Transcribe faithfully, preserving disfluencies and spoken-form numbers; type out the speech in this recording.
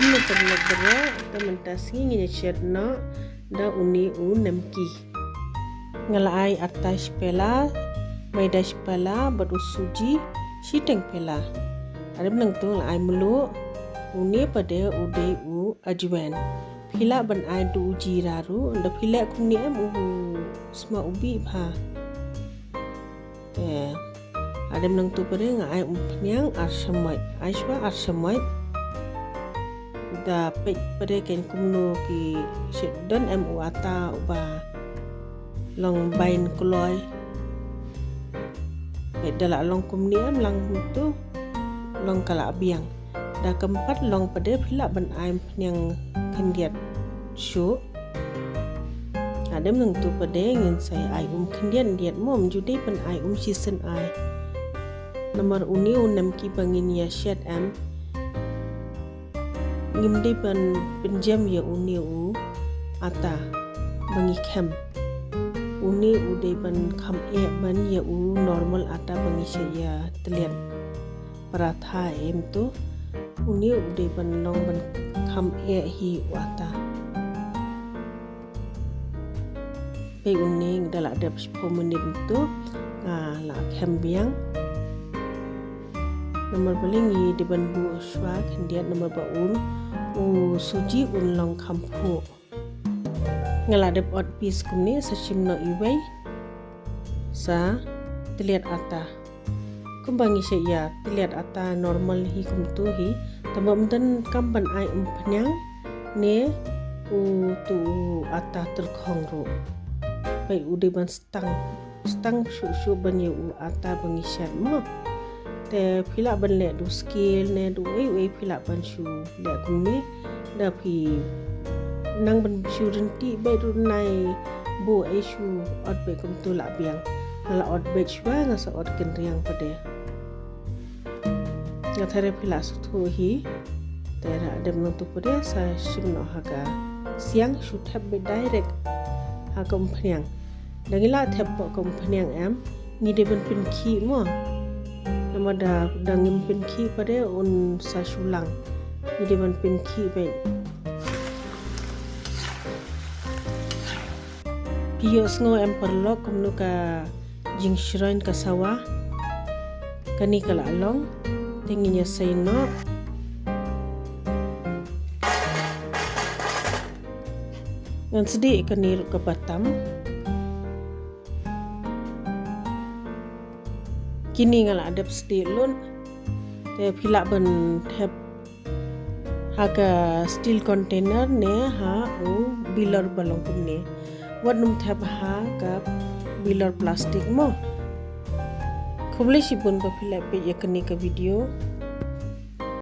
Ngi tyrlok bro, te mynta sngi ngin ïa shet noh da une u nemki. Nga la ai atta shi pela, maida shi pela, bad u suji shiteng pela. Hadien nangtu nga la ai mluh, une pat de u dei u ajwain. Phi lah ban ai da u jeera ruh, da phi leh kumne em u sma u bih bha. Te hadien nangtu pat de nga ai umphniang ar shamoit, ai shuwa ar shamoit. Da peit pat de kein kumno ki shet, don em u atta uba long bain kloi. Peit da la long kumne em lang tu long ka la biang. Da kam pat long pat de phi lah ban ai umphniang khyndiat shuh. Hadien nangtu pat de ngin sa ai um khyndiat khyndiat mo, ym ju dei ban ai um shisien ai. Namar une u nemki ba ngin ïa shet em, ngim dei ban pynjem ïa une u atta ba ngi khem. Une u dei ban kham eh ban ïa u normal atta ba ngi shet ïa tylliat paratha em tu. Une u dei ban long ban kham eh hi u atta. Peit une, da la dep shiphew minit tu nga la khem biang. Namar balei ngi dei ban buh shuwa khyndiat namar ba un u suji un long kham phuh. Nga la dep ot piece kumne sa shim noh iwei sa tylliat atta. Kumba ngi shet ïa tylliat atta normal hi kumtu hi. Tangba ym donkam ban ai umphniang ne utu u atta tyrkhong ruh. Peit u dei ban stang, stang shuh shuh ban ïa u atta ba ngi shet mo. Te phi lah ban leh da u scale ne da uei uei phi lah ban shu leh kumne. Da phi nang ban shu rynti beit ruh nai buh ei shu ot beit kumtu la biang. Nga la ot beit shuwa nga sa ot kynriang pat de. Nga tharai phi la sngewthuh hi. Te hadien nangtu pat de sa shim noh ha ka siang, shu thep beit direct ha ka umphniang. Da ngi la thep beit ka umphniang em, ngi dei ban pynkhih mo. Namar da, da ngim pynkhih pat de un sa shu lang. Ngi dei ban pynkhih beit. Phi ïohsngew em paralok kumno ka jingshroin ka sawa? Kane ka la long, te ngin ïa sei noh. Ngan sdieh kane ruh kaba tam. Kine nga la dep sdieh lut. Te phi lah ban thep ha ka steel container ne ha u bilor ba long kumne. Wat nym thep ha ka bilor plastik mo. Khublei shibun ba phi la peit ïa kane ka video.